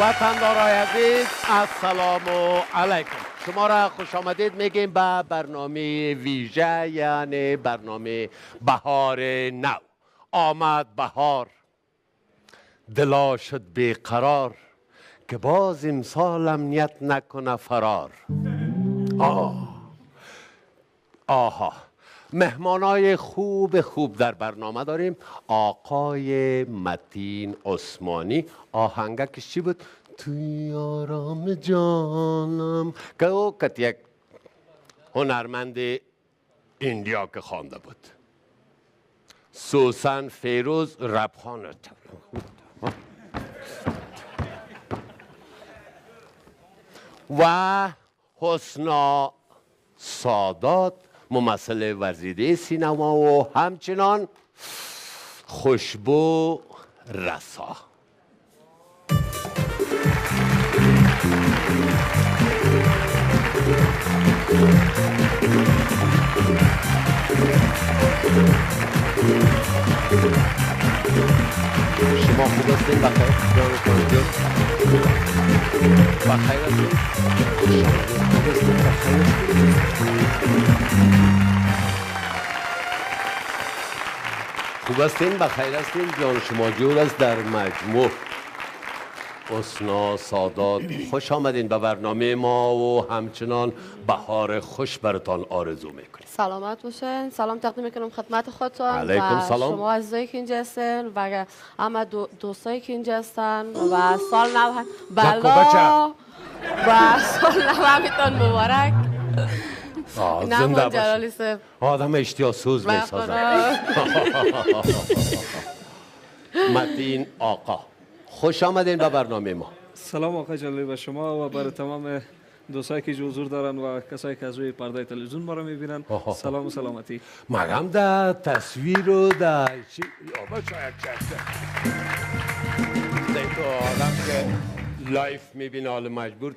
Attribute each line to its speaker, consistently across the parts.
Speaker 1: وطندارای عزیز، السلام علیکم. شما را خوش آمدید میگیم به برنامه ویژه، یعنی برنامه بهار نو. آمد بهار، دلا شد بیقرار، که باز امسال امنیت نکنه فرار. آها، مهمانای خوب خوب در برنامه داریم. آقای متین عثمانی، آهنگکش چی بود؟ توی آرام جانم، که او کت یک هنرمند ایندیا که خوانده بود. سوسن فیروز ربخانه و حسنا سادات، ممثل ورزیده سینما، و همچنان خوشبو رسا. شما خوب هستین؟ بخیر جانتان جور؟ بخیر هستین؟ خوب هستین؟ بخیر هستین؟ خوب هستین؟ بخیر هستین؟ جان شما جور است. در مجموع حسنا سادات، خوش آمدین به برنامه ما و همچنان بهار خوش براتان آرزو میکنیم.
Speaker 2: سلامت باشین. سلام تقدیم میکنم خدمت خودتان.
Speaker 1: علیکم
Speaker 2: و
Speaker 1: سلام.
Speaker 2: شما عزیزایی که اینجا هستین و همه دوستایی که اینجا هستن و سال نو بلا و سال نو همیتان مبارک.
Speaker 1: زنده باشین. آدم اشتیا سوز میسازد. متین آقا، خوش آمدین به برنامه ما.
Speaker 3: سلام آقای جلالی به شما و برای تمام دوستایی که حضور دارن و کسایی که از روی پرده تلویزیون ما رو میبینن. سلام و سلامتی.
Speaker 1: مگم در تصویر و در چی آدم که live میبینه حال مجبور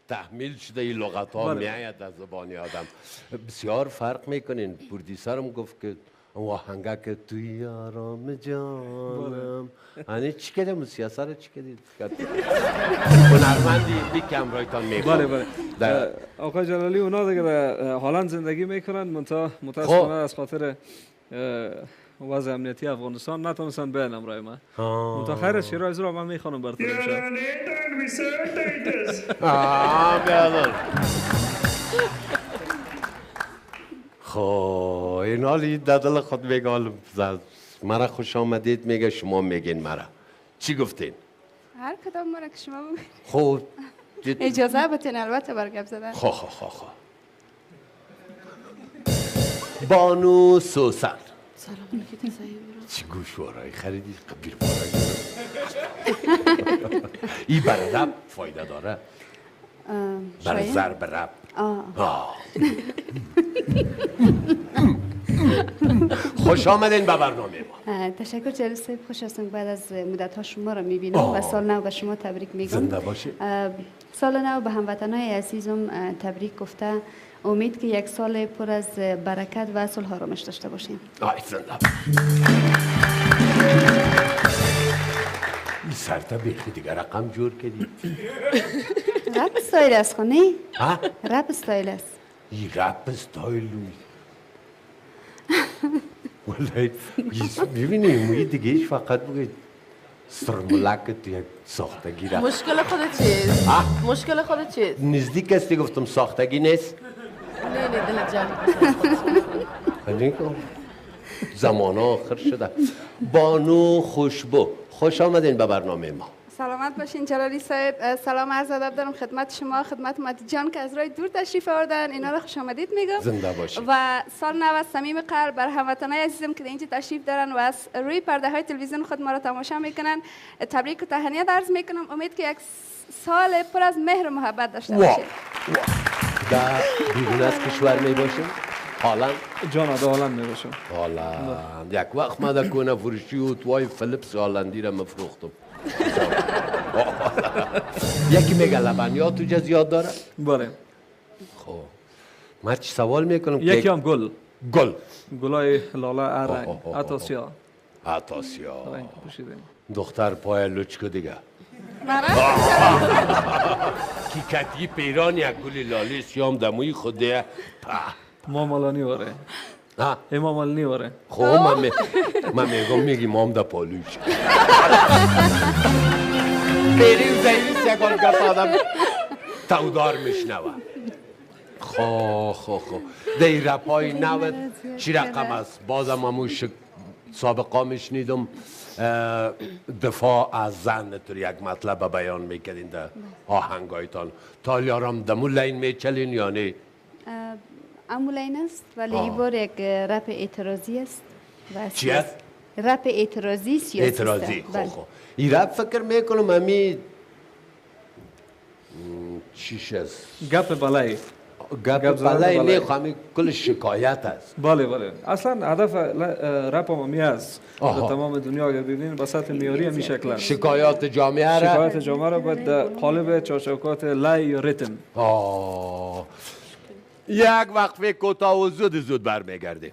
Speaker 1: تحمیل شده این لغت ها میآید از زبان آدم. بسیار فرق میکنین. producer م گفت که آهنگه که توی آرام جانم، یعنی چی کردیم؟ سیاست رو چی کردید؟ هنرمندی بی که همراهتان میخوام.
Speaker 3: بله بله. آقای جلالی اونا دیگه در هلند زندگی میکنن، منتها متاسفانه از خاطر وضع امنیتی افغانستان نتونستن بیان همراه من. منتها خیر از شعرهای را من میخوانم براتون امشب.
Speaker 1: خب این حالی در دل خود میگه مرا خوش آمدید میگه، شما میگین مرا. چی گفتین؟
Speaker 4: هر کدام مرا که شما بگین.
Speaker 1: خب
Speaker 4: اجازه بتین البته بر گپ زدن.
Speaker 1: خب خب خب خب. بانو سوسن،
Speaker 2: سلام علیکم.
Speaker 1: چی گوشوارایی خریدی؟ قبیر پارایی این برای رب فایده داره، برای ضرب رب. خوش آمدین به برنامه ما.
Speaker 4: تشکر جلالی صاحب، خوش هستم بعد از مدت ها شما را میبینم و سال نو به شما تبریک میگم.
Speaker 1: زنده باشید.
Speaker 4: سال نو به هموطنای عزیزم تبریک گفته، امید که یک سال پر از برکت و صلح آرامش داشته باشیم.
Speaker 1: زنده باشید. این سرتا بیخی دیگه رقم جور کردی.
Speaker 4: rap style است خونه؟
Speaker 1: ها؟
Speaker 4: rap style است.
Speaker 1: این rap style والله میبینی موی دیگه ایش فقط بگید سرملک تو یک ساختگی را.
Speaker 2: مشکل خودت چیست؟ مشکل خودت چیست؟
Speaker 1: نزدیک استی گفتم ساختگی نیست؟
Speaker 2: نه نه دلت جمع.
Speaker 1: زمان آخر شده. بانو خوشبو، خوش آمدین به برنامه ما.
Speaker 4: سلامت باشین جلالی صاحب. سلام عرض ادب دارم خدمت شما، خدمت مهدی جان که از راه دور تشریف آوردن، اینا رو خوش آمدید میگم.
Speaker 1: زنده باشین.
Speaker 4: و سال نو از صمیم قلب بر هموطنای عزیزم که اینجا تشریف دارن و از روی پرده های تلویزیون خود ما رو تماشا میکنن تبریک و تهنیت عرض میکنم. امید که یک سال پر از مهر و محبت داشته باشید.
Speaker 1: در بیرون از کشور میباشیم؟ هالند؟
Speaker 3: جان در هالند میباشم.
Speaker 1: هالند. یک وقت ما در کونه فروشی و توای فلیپس هالندی را مفروختم. یکی میگه لبنیات تو زیاد داره؟
Speaker 3: بله.
Speaker 1: خب من چی سوال میکنم؟
Speaker 3: یکی هم گل.
Speaker 1: گل.
Speaker 3: گلای لاله ارنگ، عطا سیاه.
Speaker 1: عطا سیاه. دختر پای لچکو دیگه. کی کتی پیران یک گل لاله سیام دموی خوده.
Speaker 3: امام علی واره. امام علی واره.
Speaker 1: خب من میگم میگی مام دا پالوش. پیری زیریس یکان گپ آدم تودار میشنوه. خو خو خو دی رپای نوت چی رقم است؟ بازم همون سابقا میشنیدم دفاع از زن تو یک مطلب بیان میکردین در آهنگایتان. تالیارم دمو لین میچلین یا نه؟
Speaker 5: امو لین است ولی این بار یک رپ اعتراضی است.
Speaker 1: چی است؟
Speaker 5: رپ اعتراضی سیاسی.
Speaker 1: اعتراضی. خب خب این رپ فکر میکنم همی چیش است؟
Speaker 3: گپ بالایی.
Speaker 1: گپ بالایی نه، همی کل شکایت است.
Speaker 3: بله بله، اصلا هدف رپ هم همی است. در تمام دنیا اگر ببینید به سطح معیاری همی شکل است.
Speaker 1: شکایات جامعه را،
Speaker 3: شکایات جامعه را باید در قالب چارچوبات لی یا ریتم.
Speaker 1: یک وقفه کوتاه و زود زود برمیگردیم.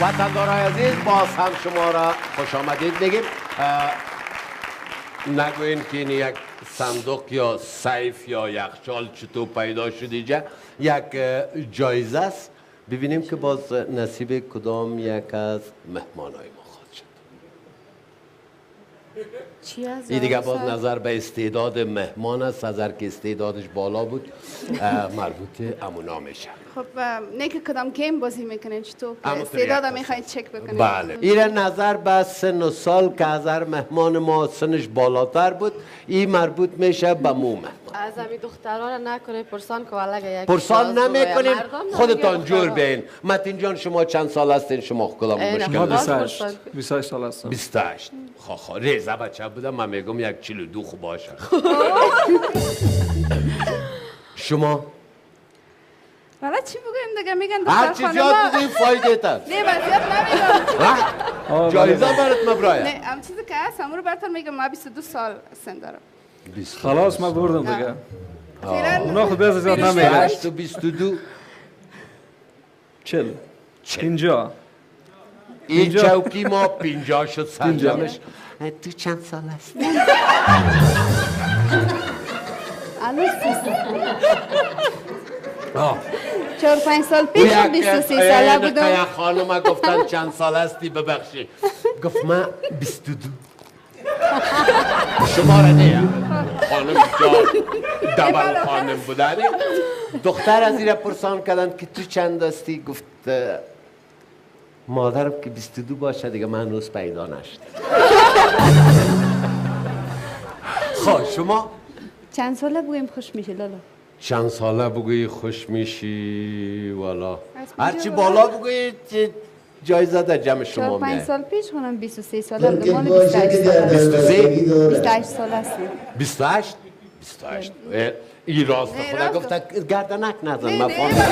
Speaker 1: وطندارای عزیز، باز هم شما را خوش آمدید میگیم. نگوین که این یک صندوق یا سیف یا یخچال چطور پیدا شد اینجا. یک جایزه است. ببینیم که باز نصیب کدام یک از مهمانای ما خواهد شد.
Speaker 2: چی از
Speaker 1: این دیگه باز نظر به استعداد مهمان است. اگر که استعدادش بالا بود مربوط امونا میشه.
Speaker 4: خب نه که کدام گیم بازی میکنین، چطور استعداد میخواین چک بکنین؟
Speaker 1: بله، ایره نظر به سن و سال که از هر مهمان ما سنش بالاتر بود این مربوط میشه به مو مهمان.
Speaker 2: از همین دخترها را نکنید پرسان که والله یک
Speaker 1: پرسان نمیکنیم، خودتان جور بین. متین جان شما چند سال هستین؟ شما کدام مشکل؟
Speaker 3: ما 28 سال هستم.
Speaker 1: 28. خب خب ریزه بچه بودم من میگم یک 42 خوب باشه. شما
Speaker 4: والا چی بگویم دیگه، میگن دختر
Speaker 1: هر چی زیاد بگویی فایده تر.
Speaker 4: نه من زیاد نمیگم.
Speaker 1: جایزه برات مبرایه.
Speaker 4: نه هم چیزی که هست همون رو براتون میگم. من 22 سال سن دارم.
Speaker 3: خلاص من بردم دیگه. اونا خود بیز زیاد نمیگن.
Speaker 1: 28 و 22
Speaker 3: 40 50.
Speaker 1: این چوکی ما 50 شد سرجمش. تو چند سال هست؟
Speaker 5: الان 4-5 سال پیش 23 ساله بودم.
Speaker 1: یک خانم گفتن چند سال هستی ببخشی، گفت من 22. شما را نه خانم جان دبل خانم بودن. دختر از ایره پرسان کردن که تو چند هستی؟ گفت مادرم که 22 باشه دیگه من هنوز پیدا نشد. خب شما
Speaker 5: چند ساله بگویم خوش میشه لالا؟
Speaker 1: چند ساله بگویی خوش میشی؟ والا هرچی بالا بگویی جایزه در جمع شما میاد.
Speaker 5: 4-5 سال پیش خونم 23 ساله بودم. مال 28 ساله.
Speaker 1: 23
Speaker 5: 28 ساله هستم.
Speaker 1: 28 28. این راست خدا گفت گردنک نزن. من فهمیدم.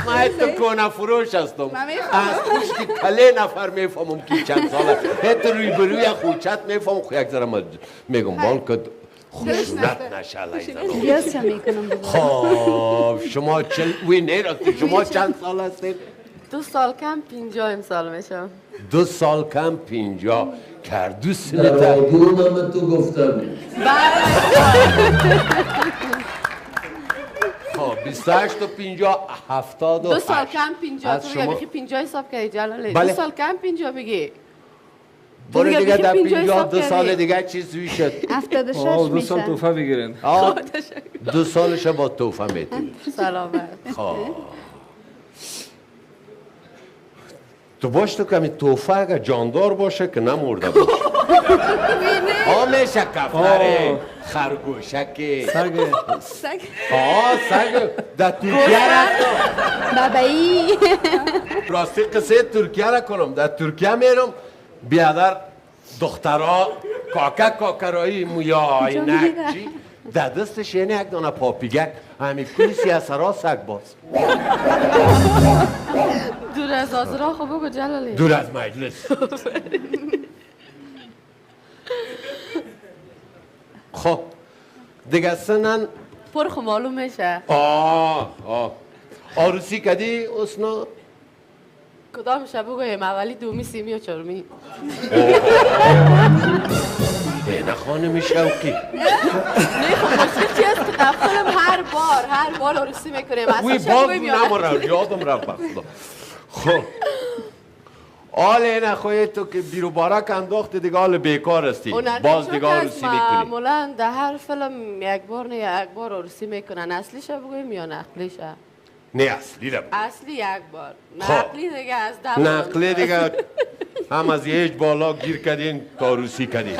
Speaker 1: من تو کونه فروش هستم. از پشت کله نفر میفهمم که چند ساله. حتی روی بروی خوچت میفهمم. خو یک ذره میگم بان که خشونت نشه علیه. خب شما چل وی نه شما چند سال هستید؟
Speaker 2: 2 سال کم 50 امسال میشم.
Speaker 1: 2 سال کم 50 کردو سنت.
Speaker 6: در رادیو من تو گفتم.
Speaker 1: خب 28 و 50 78.
Speaker 2: 2 سال کم 50. تو دیگه بخی 50 حساب کردی جلاله. 2 سال کم 50 بگی.
Speaker 1: برو دیگه در 52 سال دیگه چیز شد.
Speaker 5: 76 میشه.
Speaker 3: 2 سال توفه بگیرین.
Speaker 1: 2 سالش با توفه میتونی.
Speaker 2: سلامت.
Speaker 1: خب تو باش تو کمی توفه اگر جاندار باشه که نمورده باشه. آمیشه کفتره خرگوشک
Speaker 3: سگ
Speaker 1: سگ در ترکیه رفتم.
Speaker 5: بابایی
Speaker 1: راستی قصه ترکیه را کنم. در ترکیه میرم بیادر دخترها کاکه کاکرایی مویا آینک چی در دستش یعنی یک دانه پاپیگک همین کلی سیاسرا سگ باز.
Speaker 2: دور از آزرا خب بگو جلالی.
Speaker 1: دور از مجلس. خب دیگه سنن
Speaker 2: پر خو معلوم میشه.
Speaker 1: آه آه عروسی کدی اسنا؟
Speaker 2: کدام شب بگویم؟ اولی، دومی، سیمی و چهارمی.
Speaker 1: نه خانم شوقی.
Speaker 2: نه خب مشکل چی است که در فیلم هر بار عروسی میکنیم.
Speaker 1: وی باز نمورم یادم رفت بخدا. خب آل نه خواهی تو که بیرو بارک انداختی دیگه آل بیکار هستی. باز دیگه عروسی میکنی.
Speaker 2: معمولا در هر فیلم یک بار نه یک بار عروسی میکنن. اصلیش بگویم یا نقلیش؟
Speaker 1: نه اصلی را.
Speaker 2: اصلی یک بار. نقلی دیگه از ده.
Speaker 1: نقلی دیگه هم از یک بالا گیر کردین تا عروسی کردین.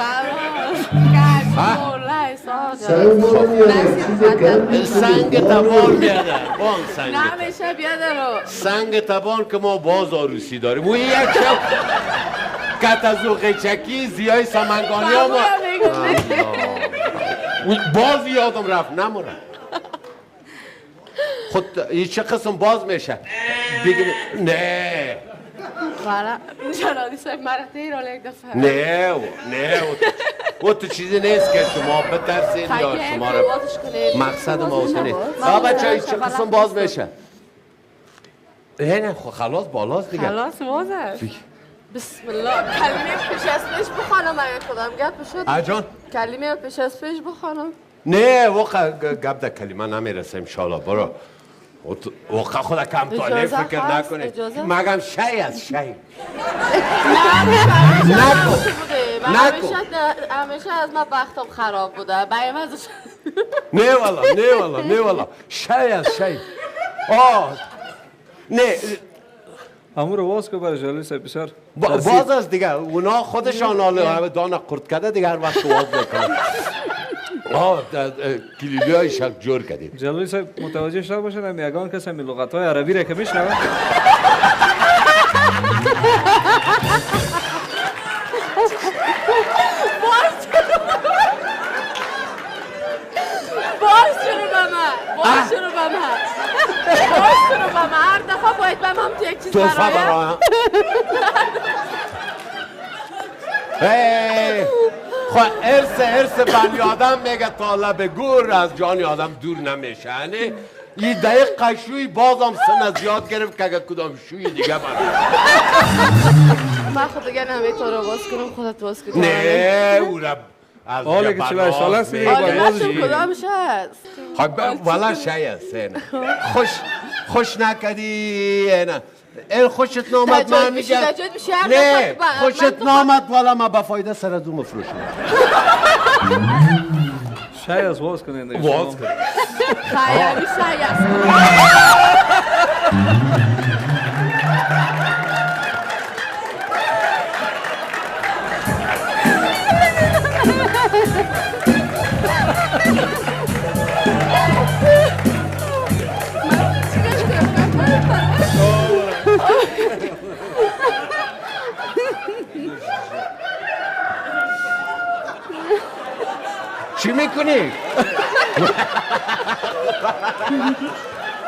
Speaker 1: سنگ تبان بیاده. بان سنگ.
Speaker 2: نمیشه بیاده رو.
Speaker 1: سنگ تبان که ما باز عروسی داریم. و یک شب کت از قیچکی زیای سمنگانی ها باز یادم رفت نمورم. خود چه قسم باز میشه؟ بگیم نه.
Speaker 2: والا جلالی صاحب مرا تیر یک دفعه.
Speaker 1: نه نه و تو چیزی نیست که شما بترسید یا شما رو مقصد ما نیست. بابا چه قسم باز میشه؟ نه خلاص بالاست دیگه.
Speaker 2: خلاص باز است. بسم الله. کلمه پیش از پیش بخوانم اگه خودم گپ شد.
Speaker 1: آجان
Speaker 2: کلمه پیش از پیش بخوانم.
Speaker 1: نه واقعا گپ در کلمه نمیرسه انشالله. برو واقعا خدا کم طالع فکر نکنه. مگم شی از شی.
Speaker 2: نکن نکن. همیشه از من بختم خراب بوده.
Speaker 1: نه والا نه والا نه والا شی از شی. آه نه
Speaker 3: امور واز که برای جلالی صاحب بسیار
Speaker 1: باز است دیگه. اونا خودشان حالا دانه قرد کرده دیگه هر وقت واز میکنن. آه کلیدی های شک جور کردیم.
Speaker 3: جلالی صاحب متوجه شده باشد هم یگان کس هم لغت های عربی را که میشنوه.
Speaker 2: باز شروع به من باز شروع به من باز شروع به من. هر دفعه باید به من یک چیز برایم.
Speaker 1: خب ارث بنی آدم میگه تا لب گور از جان آدم دور نمیشه. یعنی یه دقیق قشوی بازم سن زیاد گرفت که اگه کدام شوی دیگه من
Speaker 2: من خود دیگه نمیتونم باز کنم. خودت باز کنم.
Speaker 1: نه او را از
Speaker 3: حالا که 48 ساله است
Speaker 2: کدامش هست؟
Speaker 1: خب والا شی است. خوش نکردی نه این خوشت نامد من میگم نه خوشت نامد والا من با فایده سر از اون مفروشم.
Speaker 3: شای از واز کنین دیگه.
Speaker 1: واز کنین.
Speaker 2: خیلی شای است.
Speaker 1: چی میکنی؟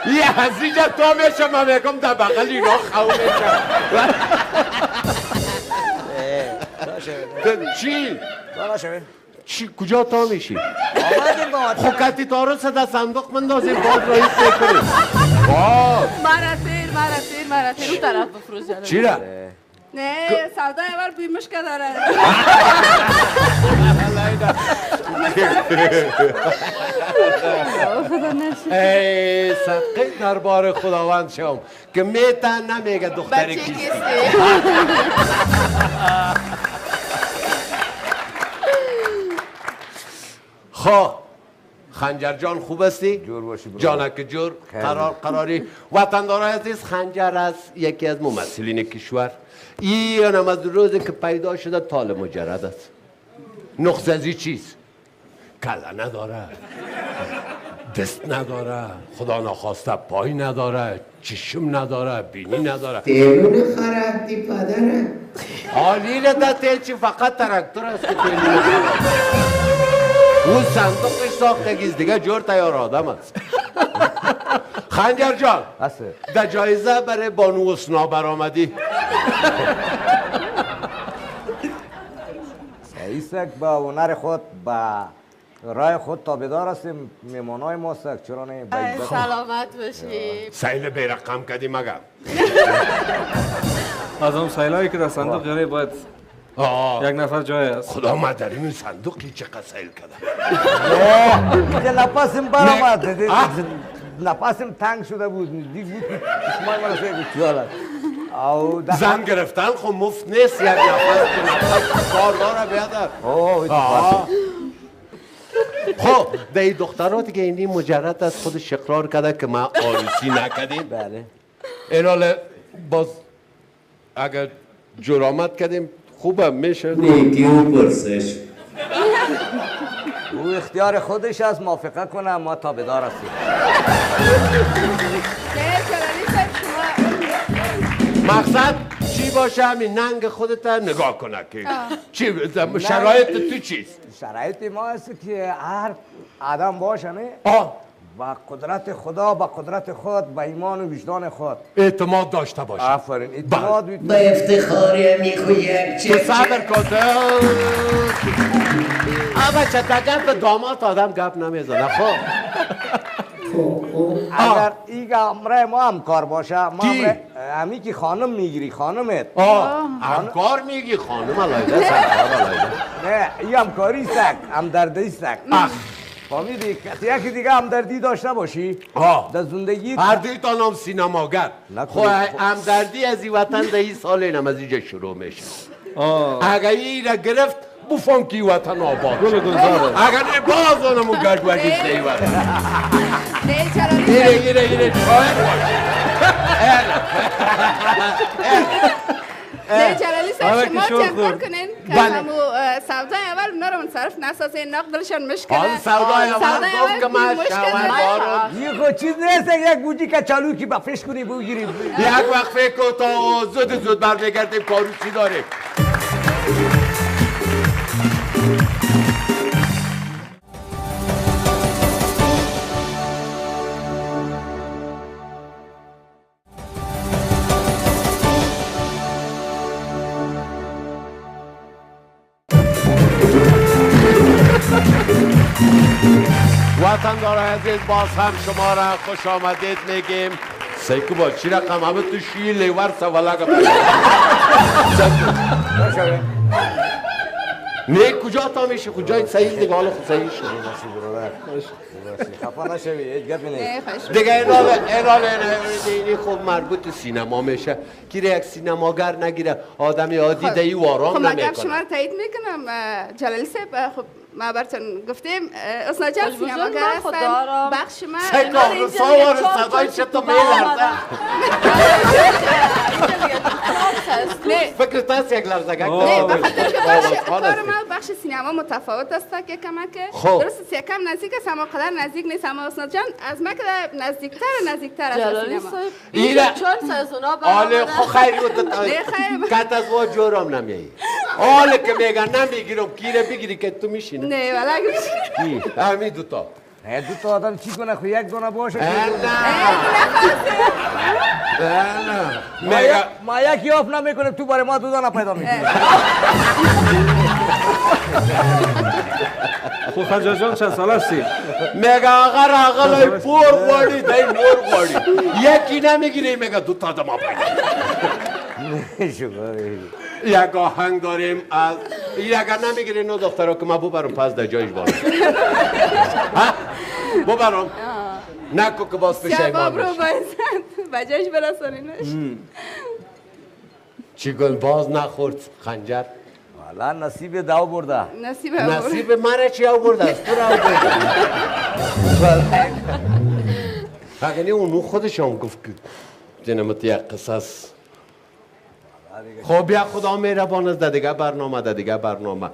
Speaker 1: یه از اینجا تا میشم من میگم در بغل اینا خو میشم. چی؟ چی؟ کجا تا میشی؟ خب کتی تارو در صندوق مندازیم باز رئیس میکنیم. باز
Speaker 2: مرا تیر مرا تیر مرا تیر اون طرف بفروش.
Speaker 1: چی را؟
Speaker 4: نه سودای اول بوی مشک داره.
Speaker 1: ای صدقه دربار خداوند شم که میتن نمیگه دختر کیستی. خب خنجر جان خوب هستی؟
Speaker 7: جور باشی
Speaker 1: جانک جور قرار قراری. وطندارای عزیز، خنجر از یکی از ممثلین کشور. این هم از روزی که پیدا شده طال مجرد است. نقص از این چیز کله نداره، دست نداره، خدا نخواسته پای نداره، چشم نداره، بینی نداره.
Speaker 6: تیلون خراب دی پدره.
Speaker 1: حالی در تیل چی فقط ترکتور است که تیلون خراب. اون صندوقش ساختگیست دیگه جور تیار آدم است. خنجر جان در جایزه برای بانو حسنا برآمدی.
Speaker 7: ایسک با هنر خود با رای خود تابعدار هستیم، میمانای ماست، چرا نه؟
Speaker 2: سلامت باشی.
Speaker 1: سیل بیرقم کردی مگم؟
Speaker 3: از اون سیلایی که در صندوق یعنی باید یک نفر جای است.
Speaker 1: خدا ما در این صندوقی چقدر سیل کرده.
Speaker 7: نفسم برآمد، نفسم تنگ شده بود، دید بود که چشمای مرا سیل کرد.
Speaker 1: زن گرفتن خب مفت نیست، یک نفس کار داره بیادر. خب در این دخترها دیگه اینی مجرد از خودش اقرار کرده که ما عروسی نکردیم.
Speaker 7: بله.
Speaker 1: این حال باز اگر جرامت کردیم خوبه میشه.
Speaker 6: نیکی و پرسش
Speaker 7: او اختیار خودش از موافقه کنه، ما تابعدار هستیم.
Speaker 1: مقصد چی باشه؟ همین ننگ خودت نگاه کنه که چی شرایط تو چیست؟
Speaker 7: شرایط ما است که هر آدم باشه نه با قدرت خدا، با قدرت خود، با ایمان و وجدان خود
Speaker 1: اعتماد داشته باشه.
Speaker 7: آفرین. اعتماد
Speaker 6: با افتخاری میخویم
Speaker 1: چه صبر کن. بچه تا گپ داماد آدم گپ نمیزنه. خب
Speaker 7: اگر ایگه امره ما همکار باشه، ما همی که خانم میگیری، خانمت
Speaker 1: همکار میگی، خانم علایده است، همکار علایده.
Speaker 7: نه ای همکاری سک، همدردی سک. فهمیدی؟ یکی دیگه همدردی داشته باشی در زندگی.
Speaker 1: هر دوی تا نام سینماگر. خب همدردی از این وطن در این سال اینم از اینجا شروع میشه. اگر این را گرفت بفهم که وطن آباد شد. اگر نه باز آنمو گشت در این وطن. ایره ایره ایره شاید باشه.
Speaker 4: نه جلالی صاحب شما چه کار کنین که همو سودای اول اونا رو منصرف نسازین، نقدلشان مشکله.
Speaker 1: آن سودای اول گفت که من شوهر دارم.
Speaker 7: یه خود چیز نیست، یک بوجی که چالو که بفش کنی بگیری.
Speaker 1: یک وقت فکر تا زود زود برمیگردیم کاروسی داریم. وطندارای عزیز باز هم شما را خوش آمدید میگیم. سیکو با چی رقم همه تو شی لیور سوالگه نه کجا تا میشه؟ کجای صحیح دیگه حالا خود صحیح شد.
Speaker 7: خفا نشوی، هیچ گپی نیست
Speaker 1: دیگه. این اینی خب مربوط سینما میشه. گیره یک سینماگر نگیره آدمی عادی دی وارام نمیکنه.
Speaker 4: خب من شما رو تایید میکنم جلالی صاحب. خب ما براتون گفتیم حسنا جان سینماگر هستن، بخش من
Speaker 1: سکار سوار صدای چطور میلرزه. فکر تاس یک لرزگک.
Speaker 4: نه بخاطر که کار ما بخش سینما متفاوت است که کمک درست یکم نزدیک است اما قدر نزدیک نیست. اما حسنا جان از ما که نزدیکتر از سینما.
Speaker 2: ایره
Speaker 1: آله خو خیلی کت از وا جورم نمیایی. آله که میگن نمیگیرم کیره بگیری که تو میشینه.
Speaker 4: نه والا
Speaker 1: کی همین دوتا.
Speaker 7: نه دوتا آدم چی کنه؟ خو یک دونه باشه.
Speaker 1: نه نه
Speaker 7: ما یکی آف نمیکنه تو برای ما دو دانه پیدا میکنی.
Speaker 3: خو خنجر جان چند سال هستی؟
Speaker 1: میگه آقا راغلای پور غواړي دی نور غواړي یکی نمیگیره میگه دو تا دما پیدا. یک آهنگ داریم از اگر نمیگیری نو دخترها که من ببرم پس در جایش بارم. ببرم نکو که باز پشیمان بشی.
Speaker 4: به جایش برسانینش.
Speaker 1: چی گل باز نخورد خنجر؟
Speaker 7: والا نصیب داو برده.
Speaker 1: نصیب مرا چی او برده است؟ تو را او برده. اگه اونو خودش هم گفت که جنمت یک قصص. خب بیا خدا مهربان است. دیگه برنامه دیگه برنامه.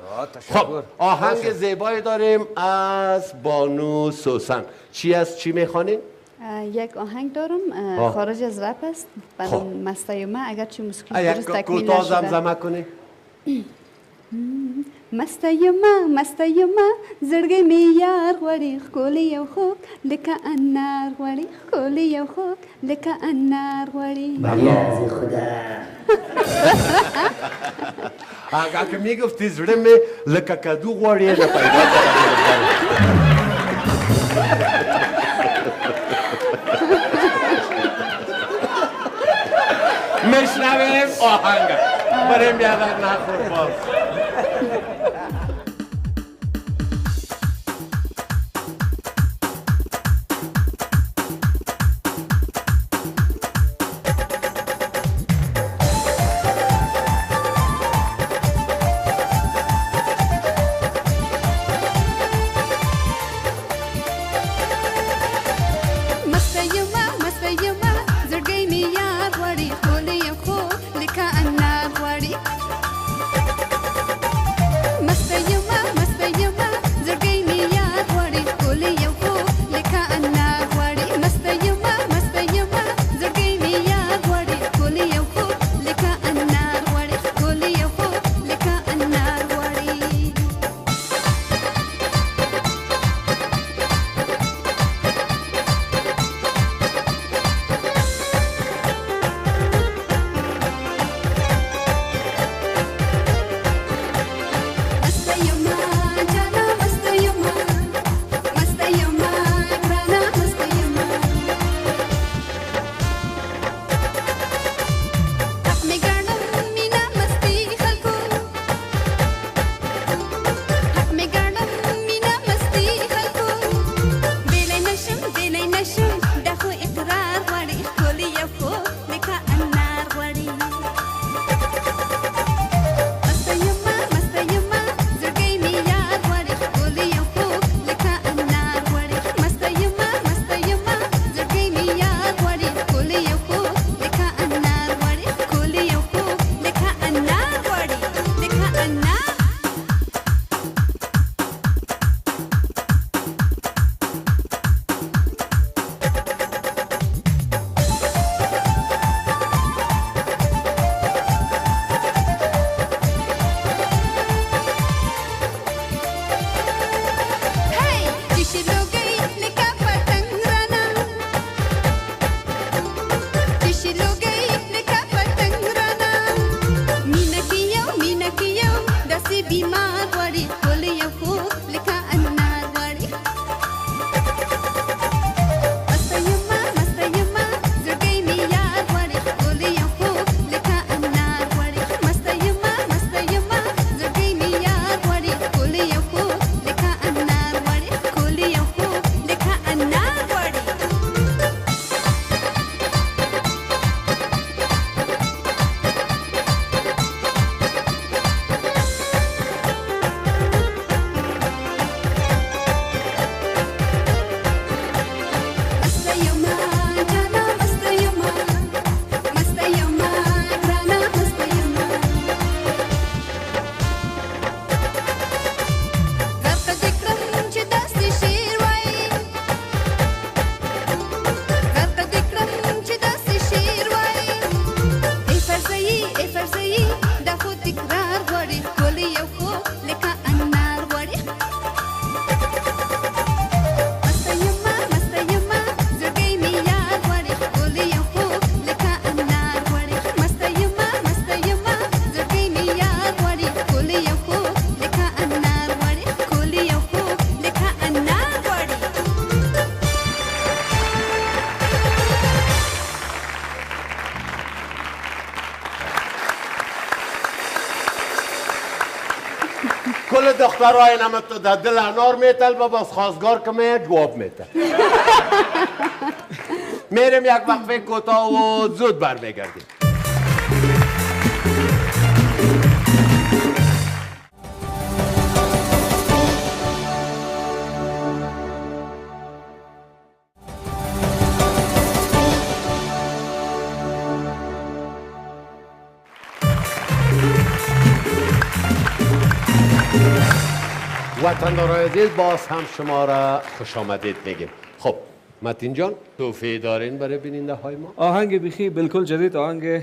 Speaker 1: خب آهنگ زیبایی داریم از بانو سوسن. چی است؟ چی میخوانیم؟
Speaker 5: یک آهنگ دارم خارج از رپ است به نام مسته ما. اگر چه موسیقی درست تکمیل نشده
Speaker 1: زمزمه کنی.
Speaker 5: مسته یمه مسته یمه زړګی مې یار غواړي ښکلی یو خوږ لکه انار غواړي ښکلی یو خوږ لکه انار غواړي.
Speaker 6: بریاز خدا.
Speaker 1: اگه که میگفتی زړه مې لکه کدو غواړي نه پیدا میشنویم آهنگ بریم یادم نخور باز. کل دخترای نمت در دل انار میتل و باز خواستگار که میاد جواب میته. میریم یک وقفه کوتاه و زود برمیگردیم. وطندارای عزیز، باز هم شما را خوش آمدید میگیم. خب متین جان، توفیق دارین برای بیننده های ما؟
Speaker 3: آهنگ بیخی بالکل جدید، آهنگ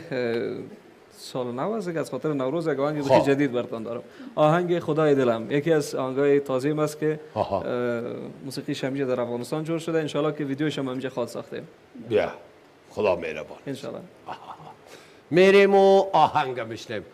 Speaker 3: سال نو است از خاطر نوروز یک آهنگ جدید براتون دارم. آهنگ خدای دلم یکی از آهنگ‌های تازه است که موسیقیش همیشه در افغانستان جور شده. انشالله که ویدیوش هم همیشه خود ساختیم.
Speaker 1: بیا خدا مهربان.
Speaker 3: انشالله
Speaker 1: میریم و آهنگ میشنویم.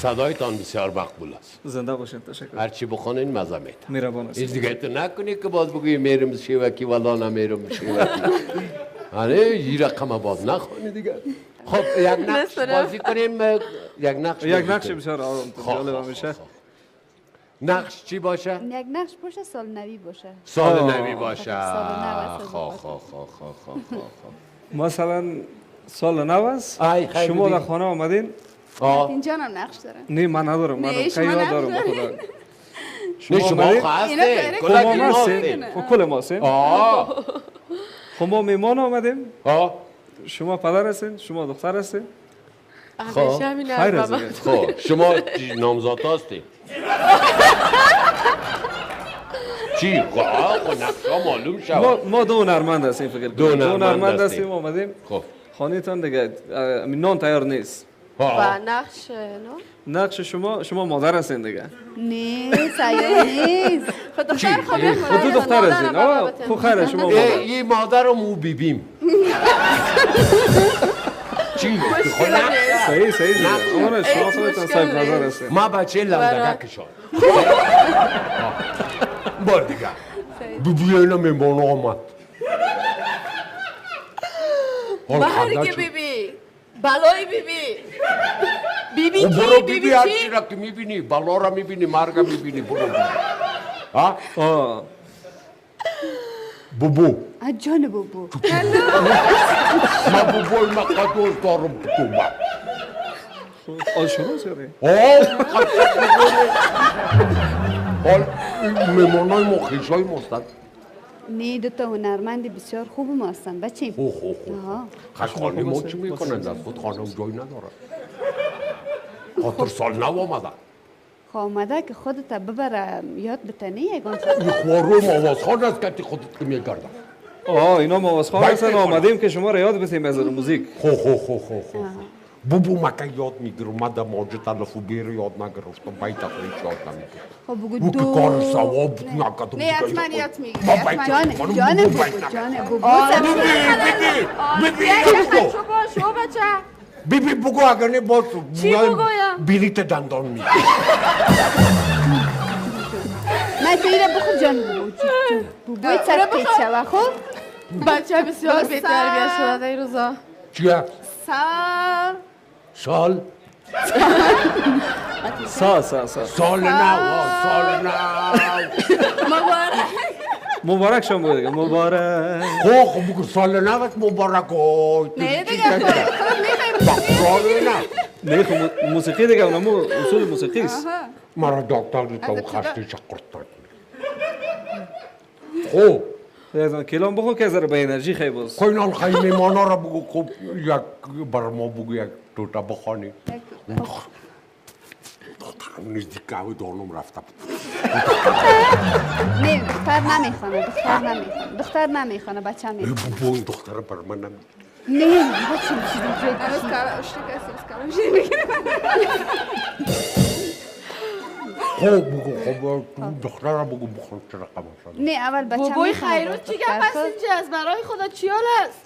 Speaker 1: صدایتان بسیار مقبول است.
Speaker 3: زنده باشین، تشکر.
Speaker 1: هرچی بخونین مزه میده.
Speaker 3: مهربان هستید.
Speaker 1: هیچ دیگه تو نکنی که باز بگویی میرم شیوکی والا نمیرم شیوکی. آره یه رقم باز نخونی دیگه. خب یک نقش بازی کنیم. یک نقش
Speaker 3: یک نقش بسیار جالب میشه.
Speaker 1: نقش چی باشه؟
Speaker 5: یک نقش باشه سال نوی باشه.
Speaker 1: سال نوی باشه. خو خو خو خو خو خو.
Speaker 3: مثلا سال نو است. شما در خانه آمدین.
Speaker 4: اینجا هم نقش داره.
Speaker 3: نه من ندارم، من خیلی دارم خدا.
Speaker 1: نه شما هستین، کل ما
Speaker 3: هستیم، کل ما هستیم. خب ما میمان آمدیم. شما پدر هستین، شما دختر هستین.
Speaker 1: خب خب شما نامزد هستین. چی؟ خب نقشا معلوم شد.
Speaker 3: ما دو هنرمند هستیم فکر کنم. دو هنرمند هستیم آمدیم.
Speaker 1: خب
Speaker 3: خانه‌تان دیگه نان تیار نیست.
Speaker 2: و نقش نه؟
Speaker 3: نقش شما مادر هستین دیگه.
Speaker 5: نه سایه نیست.
Speaker 4: خود دختر
Speaker 3: خود دختر هستین. خب خیره شما مادر.
Speaker 1: این مادرم او بیبیم. چی؟
Speaker 3: صحیح صحیح دیگه. آره شما خودتان صاحب نظر هستین.
Speaker 1: ما بچه لندگه کشان. بار دیگه. بیبی اینا میمونه آمد.
Speaker 2: مرگ بیبی، بلای بیبی. بیبی
Speaker 1: برو
Speaker 2: کی؟
Speaker 1: بیبی
Speaker 2: بیبی
Speaker 1: هر
Speaker 2: چی؟
Speaker 1: چی را که میبینی، بلا را میبینی، مرگ را میبینی، برو بیبی. ها؟ بوبو.
Speaker 5: جان بوبو.
Speaker 1: من بوبوی من قدوز دارم تو با.
Speaker 3: آه شروع شده.
Speaker 1: آه حال مهمانای ما خویشای ماستند.
Speaker 5: نه دو تا هنرمند بسیار خوب ما هستن بچه.
Speaker 1: خو خو خو. خانه ما چی میکنند؟ از خود خانه جای ندارد. خاطر سال نو آمده.
Speaker 5: خب آمده که خودت ببره یاد بتنی یگان.
Speaker 1: این خوارو آوازخوان است که خودت که میگردم.
Speaker 3: آه اینا آوازخوان هستن، آمدیم که شما را یاد بتیم از موزیک.
Speaker 1: خو خو خو خو خو. بوبو مکه یاد میگیرم، من در ماجد الف و بی رو یاد نگرفتم، بیت خیلی یاد نمیگیرم.
Speaker 5: خب بگو
Speaker 1: او
Speaker 5: دو.
Speaker 1: که کار ثواب نکردم.
Speaker 4: نه حتما یاد میگیری.
Speaker 5: جان جان بوبو، جان بوبو.
Speaker 1: بی بی بی
Speaker 2: شو بچه.
Speaker 1: بی بی بگو اگر نه باز
Speaker 2: چی بگویم؟
Speaker 1: بلیت دندان میگیری.
Speaker 5: من تو ایره بخور جان بوبو. بوبوی سر پیچه خب؟
Speaker 2: بچه بسیار بی‌تربیت شده در این روزا.
Speaker 1: چیه؟
Speaker 4: سال
Speaker 1: سال
Speaker 3: سا سا سا
Speaker 1: سال نو، سال نو.
Speaker 2: مبارک.
Speaker 3: مبارک شما بگو دیگه، مبارک.
Speaker 1: خب خب بگو سال نو مبارک.
Speaker 4: نه دیگه خود میخوایم.
Speaker 3: نه خب موسیقی دیگه اونمو اصول موسیقی است.
Speaker 1: مرا دکتر تو خسته قرط خب
Speaker 3: یزن کلام بخو که ذره به انرژی خیلی باز.
Speaker 1: خب اینال خیلی میمانا را بگو، خب یک بر ما بگو یک توتا بخوانی. نزدیک قهوه دانم رفتم.
Speaker 5: نه دختر نمیخوانه، دختر نمیخوانه، دختر نمیخوانه، بچه میخوانه.
Speaker 1: بابا این دختر بر من نمی.
Speaker 5: نه بچه چیزی جای
Speaker 4: هنوز کار اشتکه است، کارم میگیره.
Speaker 1: خب بگو، خب دختر را بگو بخوان چه رقم شد.
Speaker 5: نه اول بچه
Speaker 2: بابای خیرو چی گپ است اینجا؟ از برای خدا چیال است؟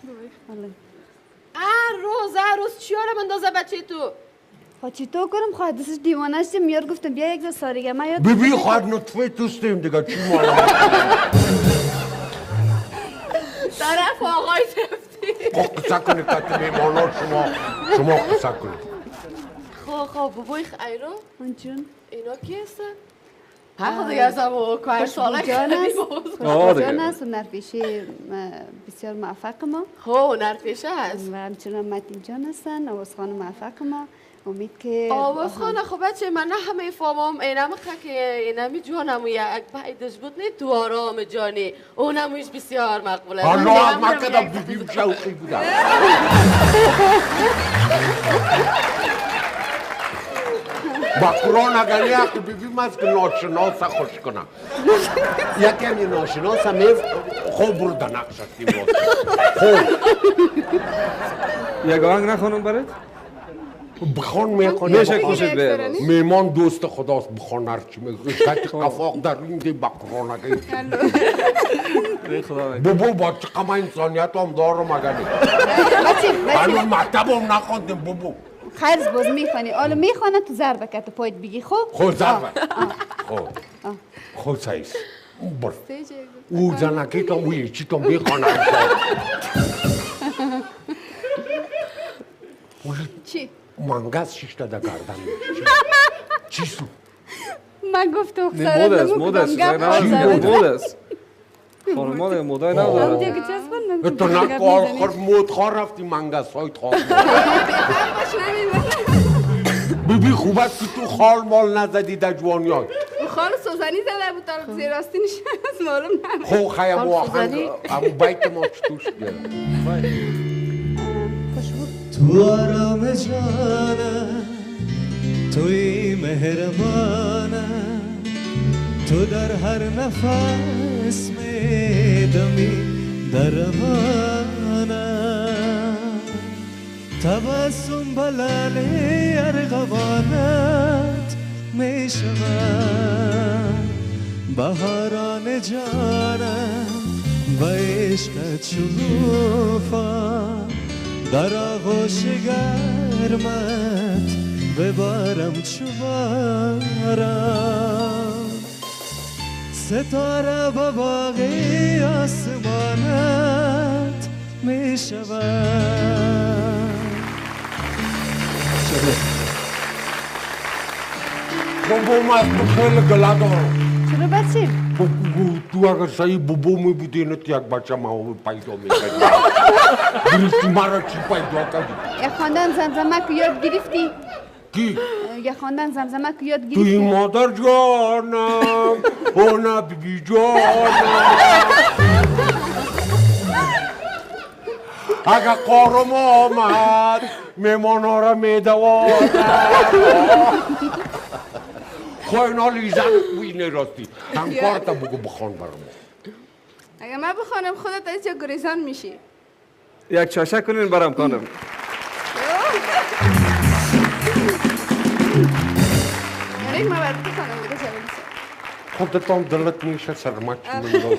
Speaker 2: هر روز هر روز چیال مندازه بچه تو.
Speaker 5: خب چی تو کنم؟ خواهد دستش دیوانه شدیم، میار گفتم بیا یک ساریگه من یاد.
Speaker 1: بیبی خواهد نطفه توستیم دیگه چی مالا.
Speaker 2: طرف آقای تفتی.
Speaker 1: خب قصه کنید که میمانا شما قصه کنید.
Speaker 2: خب خب بابای خیرو
Speaker 5: جون
Speaker 2: اینا کی هستن؟ ها خب دیگه از همون کار ساله
Speaker 5: جان است، جان است، هنرپیشه بسیار موفق ما.
Speaker 2: خب هنرپیشه است
Speaker 5: و همچنان متین جان هستن، آوازخوان موفق ما. امید که
Speaker 2: آوازخوان. خب بچه من نه همه فهمم اینم که اینمی جانم یک بیدش بود نه تو آرام جانی اونموش بسیار مقبول است.
Speaker 1: حالا من کدام بیبیم شوقی بودم. با قرآن اگر یک بیبیم است که ناشناس خوش کنم. یکی همی ناشناس هم خوب برو در نقش هستیم. خوب
Speaker 3: یک آهنگ نخوانم برات؟
Speaker 1: بخوان میخوانی.
Speaker 3: میشه خوشت بیاد.
Speaker 1: میمان دوست خداست، بخوان هرچی میخوای. کتی قفاق در این دی با قرآن اگر بابا با چقدر انسانیت هم دارم اگر هنوز مکتب هم نخواندیم بابا.
Speaker 5: خرز باز میخوانی، حالا میخوانه تو ضربه که تو پایت بگی. خب
Speaker 1: خب ضربه خب خب سایس بر او زنکی تا او چی تا میخوانه.
Speaker 4: چی؟
Speaker 1: منگز شیشته در گردن چی سو؟
Speaker 5: من گفتم
Speaker 3: مود است، مود است، مود است. خانم ها مودای نداره.
Speaker 1: تو نه کار خور مود خوار رفتی منگز های خوار. بیبی خوب است که تو خال مال نزدی در جوانی های.
Speaker 4: خال سوزنی زده بود تا زیر راستی نشست معلوم نبود.
Speaker 1: خب خیلی آهنگ امو بیت ما چطور شد؟
Speaker 6: تو آرام جانم، توی مهربانم، تو در هر نفس میدمی در روانم، تبسم بلال ارغوانت میشوم، بهاران جانم به عشقت شگوفا، در آغوش گرمت ببارم چو باران، ستاره به باغ آسمانت می شود.
Speaker 1: بابا من خیلی گله دارم.
Speaker 5: چرا بچه؟
Speaker 1: تو اگر صحیح بابا می بودی اینت یک بچه ما پیدا میکردی. گرفتی مرا چی پیدا کردی؟
Speaker 5: یک خواندن زمزمه که یاد گرفتی؟
Speaker 1: کی؟
Speaker 5: یک خواندن زمزمه که یاد گرفتی؟
Speaker 1: توی مادر جانم، اونا بیبی جانم. اگر قارم آمد میمانا را میدواند. خب اینا لیزن وی راستی همکارتا بگو بخوان برام.
Speaker 4: اگه من بخوانم خودت از یک گریزان میشی.
Speaker 3: یک چاشه کنین برام خانم.
Speaker 4: یک من برات بخوانم دیگه چه بگم.
Speaker 1: خودت هم دلت میشه سرمک منداز.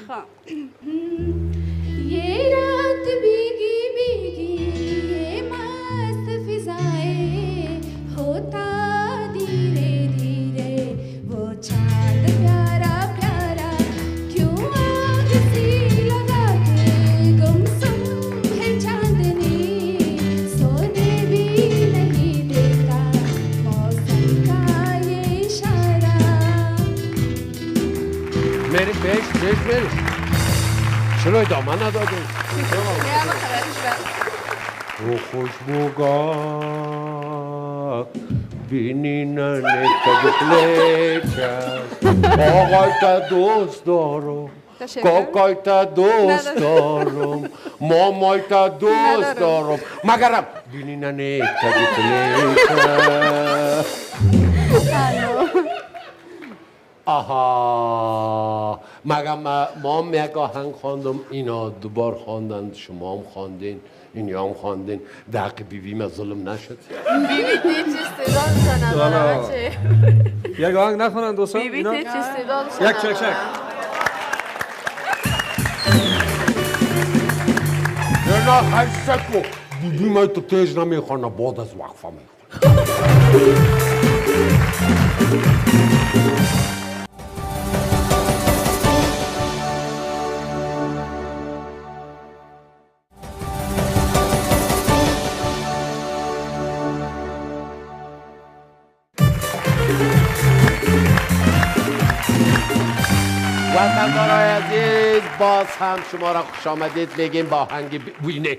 Speaker 4: خب یه رات بیگی بیگی یه مست فضائے ہوتا دھیرے دھیرے وہ چاند پیارا پیارا کیوں آگ سی لگا کے گمسم ہے چاندنی سونے بھی نہیں دیتا موسم کا یہ اشارہ.
Speaker 1: میری پیش پیش میری چرا ادامه ندادی؟ رو خوشبوگا بینی ننه تگفله چست آقای تا دوست دارم، کاکای تا دوست دارم، مامای تا دوست دارم، مگرم بینی ننه تگفله چست. آها مگم ما هم یک آهنگ خواندم، اینا دوبار خواندن، شما هم خواندین، اینا هم خواندین، دق بیبی ما ظلم نشد.
Speaker 2: بیبی هیچ استعداد نداره بچه.
Speaker 3: یک آهنگ نخوانند دوستان؟
Speaker 2: بیبی هیچ استعداد نداره.
Speaker 3: یک چک چک.
Speaker 1: نه خسته کو بیبی ما تو تیز نمیخوانه، بعد از وقفه میخوانه. وطندارای عزیز باز هم شما را خوش آمدید میگیم با آهنگ وینه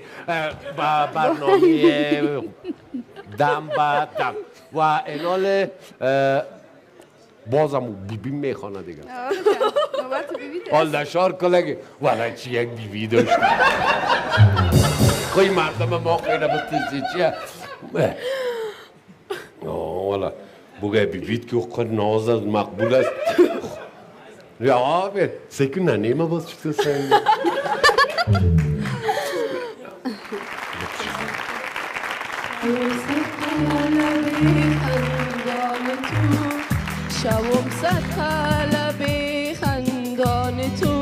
Speaker 1: با برنامه دم به دم و اینال بازم بیبی میخوانه دیگه. حال نشار کلگی والا چی یک بیبی داشت. خوی مردم ما خیلی بتیزی چیه؟ والا بگه بیبیت که خود ناز از مقبول است. یا abi, سکن ننیمه باز چطور سنگی؟
Speaker 2: شوم صد خندان تو،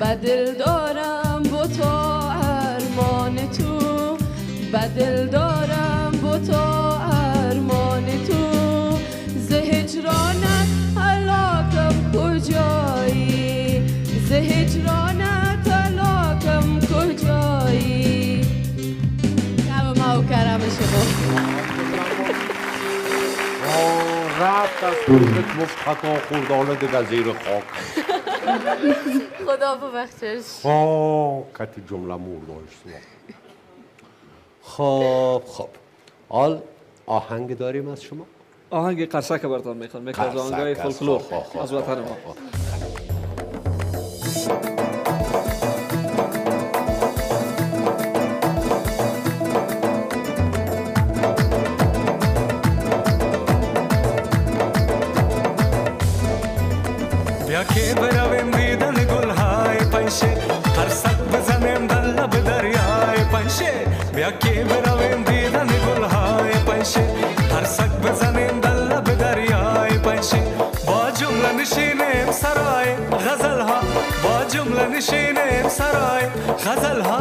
Speaker 2: بدل دارم با تو ارمان تو، بدل دارم با تو ارمان تو، ز هجرانت هلاکم کجایی، ز هجرانت هلاکم کجایی. شب ما و کرم شما.
Speaker 1: رفت از خودت مفت خطا خوردانه دیگه زیر خاک.
Speaker 2: خدا ببخشش.
Speaker 1: کتی جمله مرداشت. خب خب حال آهنگ داریم از شما؟
Speaker 3: آهنگ قرصک براتون میخوام، یکی از آهنگ‌های فولکلور از وطن ما.
Speaker 6: بیا که برویم دیدن گلهای پنجشیر، قرصک بزنیم در لب دریای پنجشیر. بیا که برویم دیدن گلهای پنجشیر، قرصک بزنیم در لب دریای پنجشیر. با جمله نشینیم سرای غزلها، با جمله نشینیم سرای غزلها.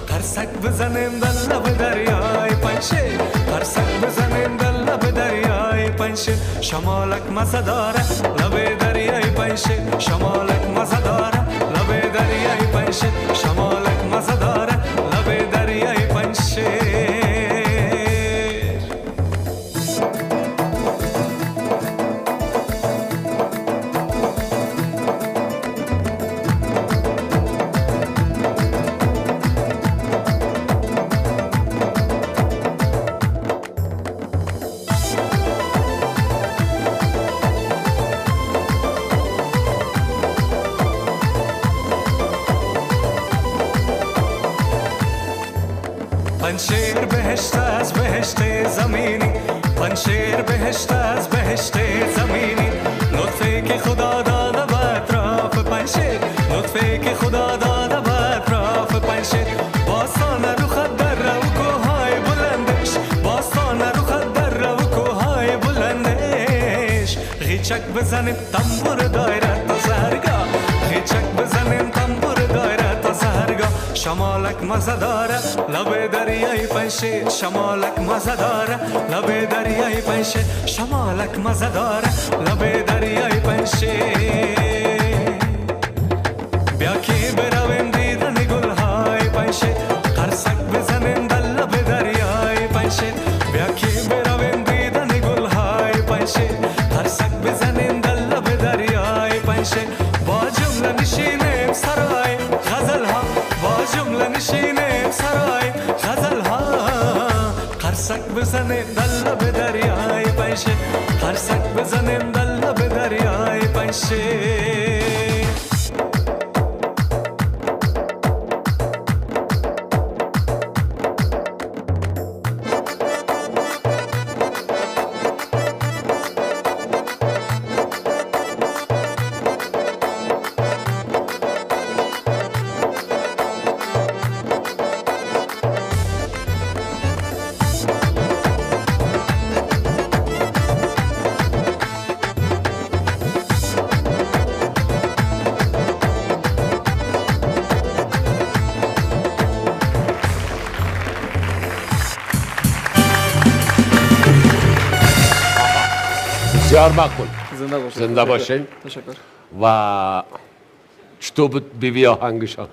Speaker 6: قرصک بزنیم در لب دریای پنجشیر، قرصک بزنیم در لب دریای پنجشیر. شمالک مزه داره لب دریای پنجشیر شمالک مزه داره لب دریای پنجشیر شمالک مزه داره لب دریای پنجشیر. پنجشیر بهشت از بهشت زمینی، پنجشیر بهشت از بهشت زمینی، لطفی که خدا داده به اطراف پنجشیر، لطفی که خدا داده به اطراف پنجشیر، باستان روخت در و کوههای بلندش، باستان روخت در و کوههای بلندش، غیچک بزنیم تنبور دایره تا سحرگاه، غیچک بزنیم تنبور دایره تا سحرگاه، شمالک مزه داره لب دریای پنجشیر، شمالک مزه داره لب دریای پنجشیر، شمالک مزه داره لب دریای پنجشیر. بیا که برویم دیدن گلهای پنجشیر، قرصک بزنیم در لب دریای پنجشیر، بیا که برویم دیدن گلهای پنجشیر، قرصک بزنیم در لب دریای پنجشیر، با جمله نشینیم سرای غزلها، با جمله نشینیم سرای غزلها، قرصک بزنیم در لب دریای پنجشیر، قرصک بزنیم در لب دریای پنجشیر.
Speaker 1: بسیار معقول.
Speaker 3: زنده باشین.
Speaker 1: زنده باشین.
Speaker 3: تشکر.
Speaker 1: و چطور بود بیبی آهنگشان؟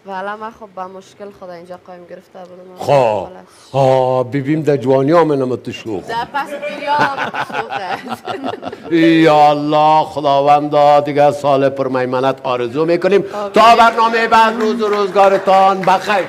Speaker 2: والا من خب با مشکل خدا اینجا قایم گرفته بودم.
Speaker 1: خب بیبیم در جوانی ها منم تو شوخ.
Speaker 2: در پس پیری ها شوخ.
Speaker 1: یا الله خداوندا دیگه سال پرمیمنت آرزو میکنیم تا برنامه بعد. روز و روزگارتان بخیر.